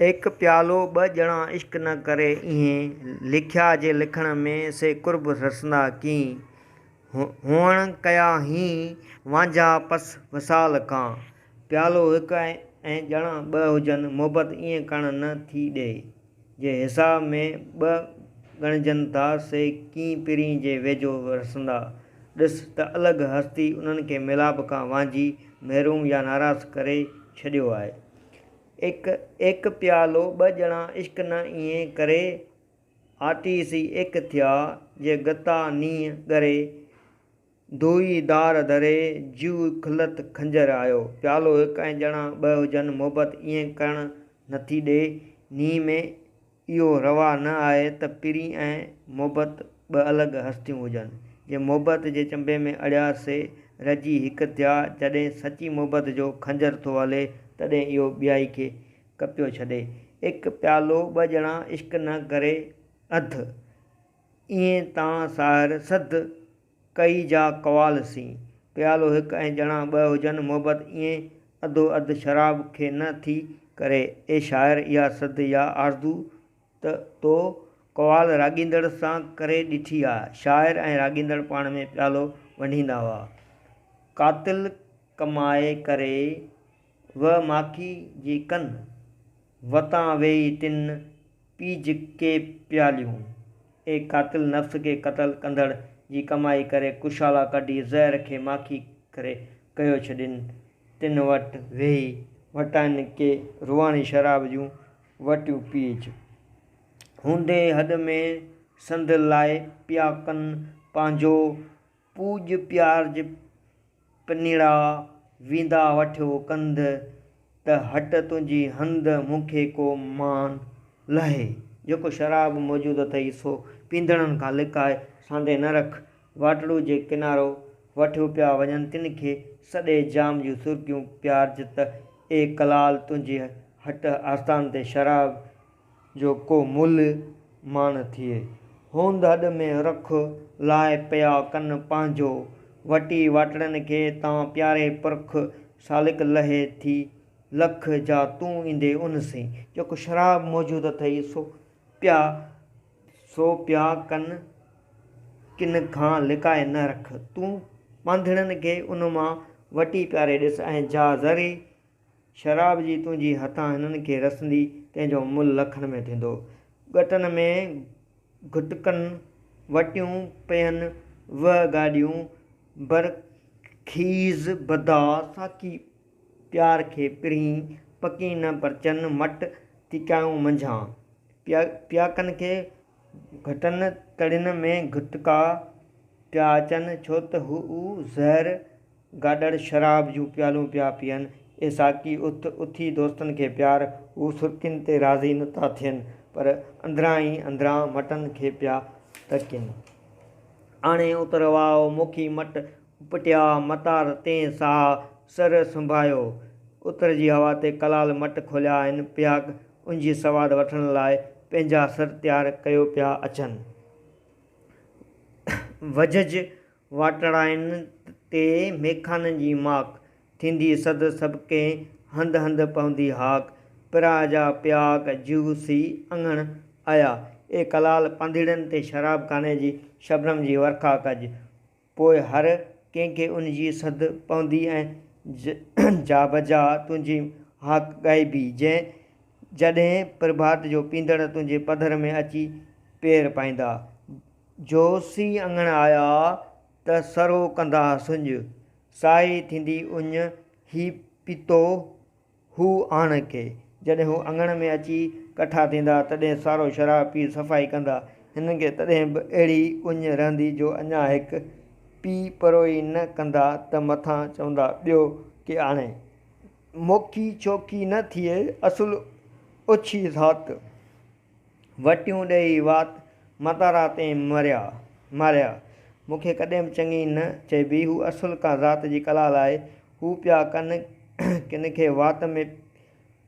ايڪ پيالو ٻه ڄڻا عشق نه ڪري ايئن، لکيا جي لکڻ ۾ سي قرب رسندا ڪيئن، هئڻ ڪيا هين وانجها پس وصال کان. پيالو هڪ ۽ ڄڻا ٻه هجن، محبت ايئن ڪرڻ نه ٿي ڏئي. جي حساب ۾ ٻه ڳڻجن ٿا سي ڪيئن پرين جي ويجهو رسندا. ڏس ته الڳ هستي انهن کي ميلاپ کان وانجهي، محروم يا ناراض ڪري ڇڏيو آهي. ايڪ ايڪ پيالو ٻه ڄڻا عشق نه ايئن ڪري آٽي سي ايڪ ٿيا جي گتا نينهن ڳري ڌوئي دار ڌري جيو کلت خنجر آيو پيالو هڪ ۽ ڄڻا ٻه هجن محبت ايئن ڪرڻ نٿي ڏي نينهن ۾ اهو روا نه آهي ته پرين ۽ محبت ٻه الڳ هستيون هجن. جي محبت جي چنبي ۾ اڙيا سي رجي هڪ ٿيا. جڏهن سچي محبت جو خنجر ٿو هلي تڏهن اهو ٻيائي کي ڪپيو ڇڏي. اڪ پيالو ٻه ڄڻا عشق نه ڪري اڌ. ايئن تان ساحر سڌ ڪئي جا قوال سين. پيالو هڪ ۽ ڄڻا ٻه هجن، محبت ائين اڌو اڌ شراب کي نه ٿي ڪري. اي شاعر! اها سڌ يا آرزو ته تو قوال راڳيندڙ سان ڪري ڏٺي آ. شاعر ۽ راڳيندڙ پاڻ ۾ پيالو ونڊيندا هئا. قاتل ڪمائي ڪري وه ماکي جي ڪن، وتان ويئي تن پيج ڪي پياليون. اي قاتل نفس کي قتل ڪندڙ جي ڪمائي ڪري ڪشالا ڪڍي زهر کي ماکي ڪري ڪيو ڇڏين، تن وٽ ويهي وٽائن ڪي روحاني شراب جون وٽيون پيج. هوندي هڏ ۾ سنڌ لاء پيا ڪن پنهنجو پوڄ پيارج پنيڙا، ويندا وٺيو ڪنڌ، ته هٽ تنهنجي هنڌ، مون کي ڪو مان لهي. جيڪو شراب موجود اٿئي، سو پيندڙن کان لڪاء، سانڍي نه رک. واٽڙو جي ڪنارو وٺيو پيا وڃن، تن کي سڏي جام جون سرڪيون پيارج ته اي ڪلال تنهنجي هٽ آستان تي شراب جو ڪو ملهه مان ٿئي. هوند هڏ ۾ رک، لاء پيا ڪن پنهنجو. وٽي واٽڙن کي، تان پياري پرک. سالڪ لهي ٿي لک، جا تون ايندي ان سين. جيڪو شراب موجود اٿئي، سو پيا سو پيا ڪن ڪن کان لڪائي نه رک. تون پانڌڙن کي ان مان وٽي پياري ڏس ۽ جا ذري شراب جي تنهنجي هٿان هنن کي رسندي، تنهن جو ملهه لکن ۾ ٿيندو. ڳٽن ۾ گهٽڪن، وٽيون پين وهه گاڏيون، برخيز بدا، ساقي پيار کي پرين، پڪين نه پرچن، مٽ تڪيائون منجهان. پياڪن کي گهٽن تڙين ۾ گهٽڪا پيا اچن، ڇو ته هو زهر گاڏڙ شراب جون پيالون پيا پيئن. اي ساقي اٿ، اٿي دوستن کي پيار. هو سرڪين تي راضي نه ٿا ٿين، پر اندران ئي اندران مٽن کي پيا تڪين. آڻي اتر واء، موکي مٽ اپٽيا، متار تين ساهه سر سنڀايو. اتر جي هوا تي ڪلال مٽ کوليا آهن، پياڪ انجي سواد وٺڻ لاء پنهنجا سر تيار ڪيو پيا اچن. وجهج واٽڙائين تي ميخانن جي ماڪ، ٿيندي سڌ سڀڪنهن هنڌ هنڌ پوندي هاڪ، پراهه جا پياڪ جيو سي اڱڻ آيا. اي ڪلال پانڌيڙن تي شراب خاني جي شبنم جي ورکا ڪج، پوء هر ڪنهن کي ان جي سڌ پوندي ۽ جابجا تنهنجي هاڪ ڳائبي، جنهن جڏهن پرڀات جو پيندڙ تنهنجي پڌر ۾ اچي پير پائيندا. جو سي اڱڻ آيا ته سرهو ڪندا سڃ، سائي ٿيندي اڃ، هي پيتو هو آڻ کي. جڏهن هو اڱڻ ۾ اچي ڪٺا ٿيندا، تڏهن سارو شراب پي صفائي ڪندا. هنن کي تڏهن به اهڙي اڃ رهندي جو اڃا هڪ پي پروئي نه ڪندا ته مٿان چوندا ٻيو ڪي آڻي. موکي ڇوکي نه ٿئي، اصل اڇي ذات. وٽيون ڏيئي وات متارا تين مريا، ماريا. مون کي ڪڏهن به چڱي نه چئبي. هو اصل ڪا ذات جي ڪلال آهي. هو پيا ڪن ڪن کي وات ۾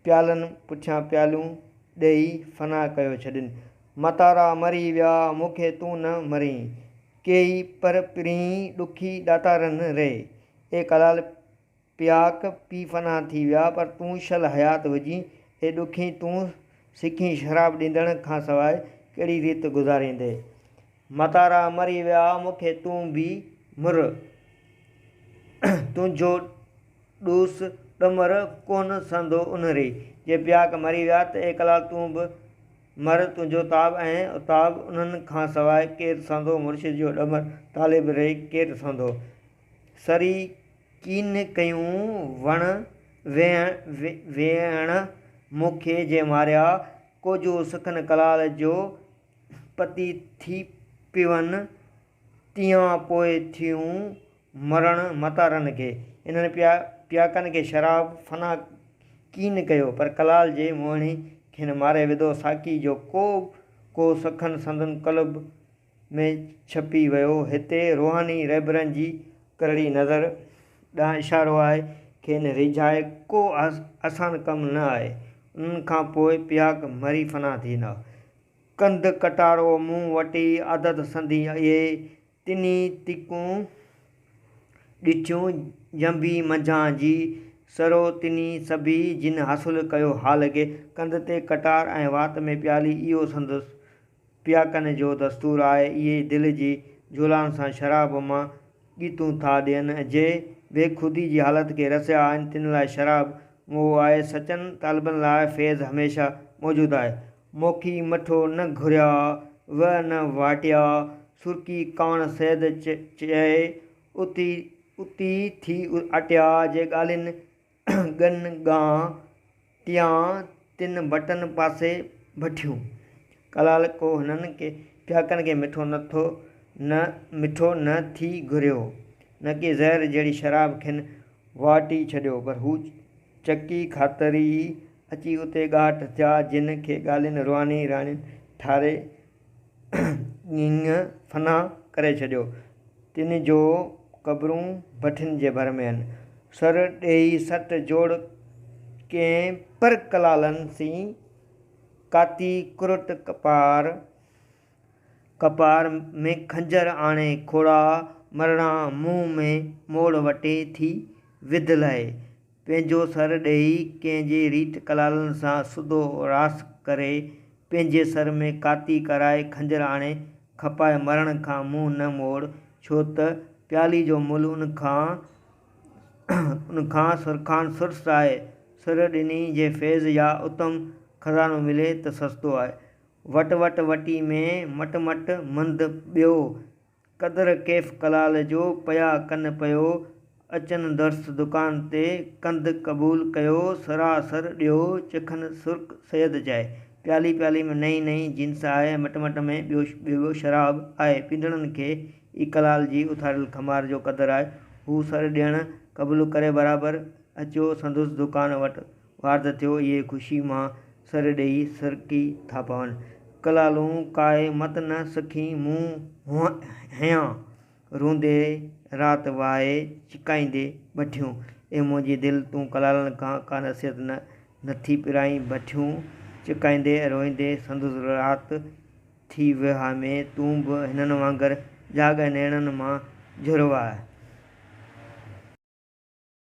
پيالن پٺيان پيالون ڏيئي فنا ڪيو ڇڏين. متارا مري ويا، مون کي تون نه مرين. ڪيئي پر پرين ڏکي ڏاتارن ري. اي ڪلال! پياڪ پي فنا ٿي ويا، پر تون شل حيات هجين اي ڏکين تون سکين شراب ڏيندڙ کان سواء ڪهڙي ريت گذاريندين؟ متارا مري ويا، مون کي تون به مر. تنهنجو ڏوس ڏمر ڪونه سهندو انهري. جي پياڪ مري ويا ته اي ڪلال تون به مر، تنهنجو تاب ۽ عتاب انهن کان سواء ڪير سهندو؟ مرشد جو ڏمر طالب ري ڪير سهندو؟ سري ڪين ڪيون وڻ ويڻ مون کي جي ماريا، ڪوجهو سکن ڪلال جو پتي ٿي پون، تيئن پوء ٿيون مرڻ متارن کي. انهن پياڪن کي شراب فنا ڪين ڪيو، پر ڪلال جي موهڻي کين ماري وڌو. ساقي جو ڪو ڪو سخن سندن قلب ۾ ڇپي ويو. هتي روحاني رهبرن جي ڪرڙي نظر ڏانهن اشارو آهي. کين ريجهائي ڪو آسان ڪم نه آهي. انهن کان پوء پياڪ مري فنا ٿيندا. ڪنڌ ڪٽارو منهن وٽي عادت سندي اهي، تنهي تڪون ڏٺيون جنبي منجهان جي، سرو تنهي سڀي جن حاصل ڪيو حال کي. ڪنڌ تي ڪٽار ۽ وات ۾ پيالي اهو سندس پياڪن جو دستور آهي. اهي دل جي جولان سان شراب مان ڳيتون ٿا ڏين. جي بيخودي جي حالت کي رسيا آهن، تن لاء شراب موهه آهي. سچن طالبن لاء فيض هميشه موجود آهي. موکي مٺو نه گهريا، وهه نه واٽيا، سرڪي ڪاڻ سيد چئي، اتي ٿي اٽيا، جي ڳالهين ڳن ڳان ٽيان، تن بٽن پاسي بٺيون. ڪلال ڪو هنن پياڪن کي مٺو نه ٿو نه مٺو نه ٿي گهريو، نه ڪي زهر جهڙي شراب کين واٽي ڇڏيو، پر هو چڪي خاطر ئي اچي اتي ڳاهٽ ٿيا، جن کي ڳالهين روحاني راڻين ٺاري ڳڱ فنا ڪري ڇڏيو، تن جو قبرون بٺين جي ڀر ۾ آهن. سر ڏيئي سٽ جوڙ ڪئين پر ڪلالن سين، ڪاتي ڪرٽ ڪپار ڪپار ۾ خنجر آڻي کوڙا، مرڻا منهن ۾ موڙ وٽي ٿي وڌ لهي. پنهنجو سر ڏيئي ڪنهن جي ريت ڪلالن سان سڌو راس ڪري، پنهنجي سر ۾ ڪاتي ڪرائي خنجر آڻي کپائي مرڻ کان منهن نه موڙ، ڇو ته پيالي جو ملهه ان کان سرخان سرس آهي. سر ڏني جي فيض يا اتم خزانو ملي ته سستو آهي. وٽ وٽ وٽي ۾ مٽ مٽ مند ٻيو، قدر ڪيف ڪلال جو، پيا ڪن پيو، اچن درس دڪان تي، ڪنڌ قبول ڪيو، سراسر ڏيو، چکن سرڪ سيد چئي. پيالي پيالي ۾ نئين نئين جنس آهي، مٽ مٽ ۾ ٻيو ٻيو شراب آهي، پيندڙن کي ئي ڪلال جي اٿاريل خمار جو قدر آهي، هو سر ڏيڻ قبول ڪري برابر اچيو سندس دڪان وٽ وارد ٿيو، اهي خوشي مان سر ڏيئي سرڪي ٿا پون. ڪلالون ڪائي مت نه سکين مون هنيان، روندي رات وهائي چڪائيندي بٺيون. اي منهنجي دل تون ڪلالن کان ڪا نصيحت نه نٿي پرائين بٺيون چڪائيندي ۽ روئيندي سندس رات ٿي وهامي، تون به هنن وانگر جاڳ ۽ نيڻن مان جهرواء.